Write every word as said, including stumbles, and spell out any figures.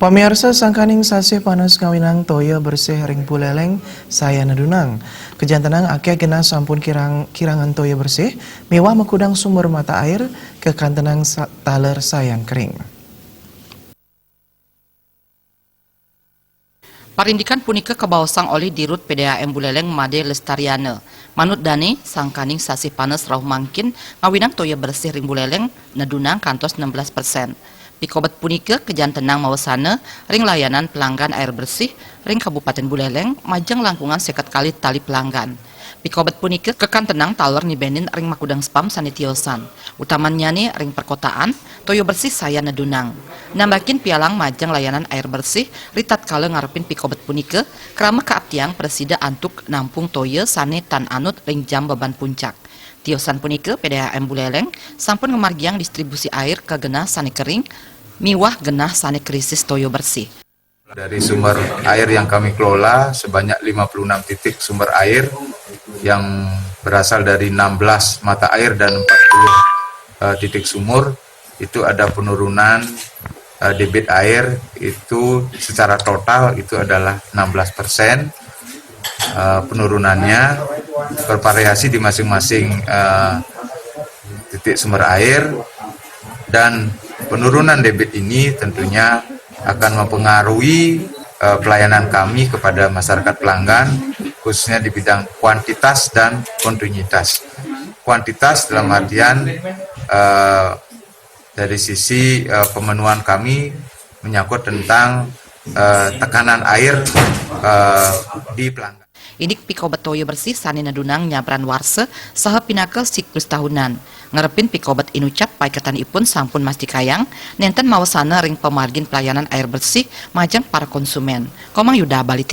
Pamiarsa, sangkaning sasih panas ngawinang toya bersih ring Buleleng sayan nedunang. Kajantenang akéh genah sampun kirang, kirangan toya bersih, miwah makudang sumber mata air, kakantenang sa-, taler sayan kering. Parindikan punika kabaosang olih Dirut P D A M Buleleng Made Lestariana. Manut dané, sangkaning sasih panas rauh mangkin ngawinang toya bersih ring Buleleng nedunang kantos enam belas persen. Pikobet punika kajantenang mawasana ring layanan pelanggan air bersih ring Kabupaten Buleleng majeng langkungan seket kalih tali pelanggan. Pikobet punika kakantenang taler nibenin ring makudang spam sané tiosan. Utamannyané ring perkotaan, toya bersih sayan nedunang. Nambakin pialang majeng layanan air bersih ritatkala ngarepin pikobet punika, krama kaaptiang prasida antuk nampung toya sané tan anut ring jam beban puncak. Tiosan punika, P D A M Buleleng sampun ngamargiang distribusi air ka genah sané kering miwah genah sané krisis toya bersih. Dari sumber air yang kami kelola sebanyak lima puluh enam titik sumber air yang berasal dari enam belas mata air dan empat puluh, eh, titik sumur, itu ada penurunan, eh, debit air itu secara total itu adalah enam belas persen, eh, penurunannya bervariasi di masing-masing, eh, titik sumber air, dan penurunan debit ini tentunya akan mempengaruhi, eh, pelayanan kami kepada masyarakat pelanggan, khususnya di bidang kuantitas dan kontinuitas. Kuantitas dalam artian, eh, dari sisi, eh, pemenuhan kami menyangkut tentang, eh, tekanan air, eh, di pelanggan. Indik pikobet toya bersih sané nedunang nyabran warsa saha pinaka siklus tahunan. Ngarepin pikobet inucap paiketan ipun sampun mastikayang nénten mawasana ring pamargin pelayanan air bersih majeng para konsumen. Komang Yuda, Bali.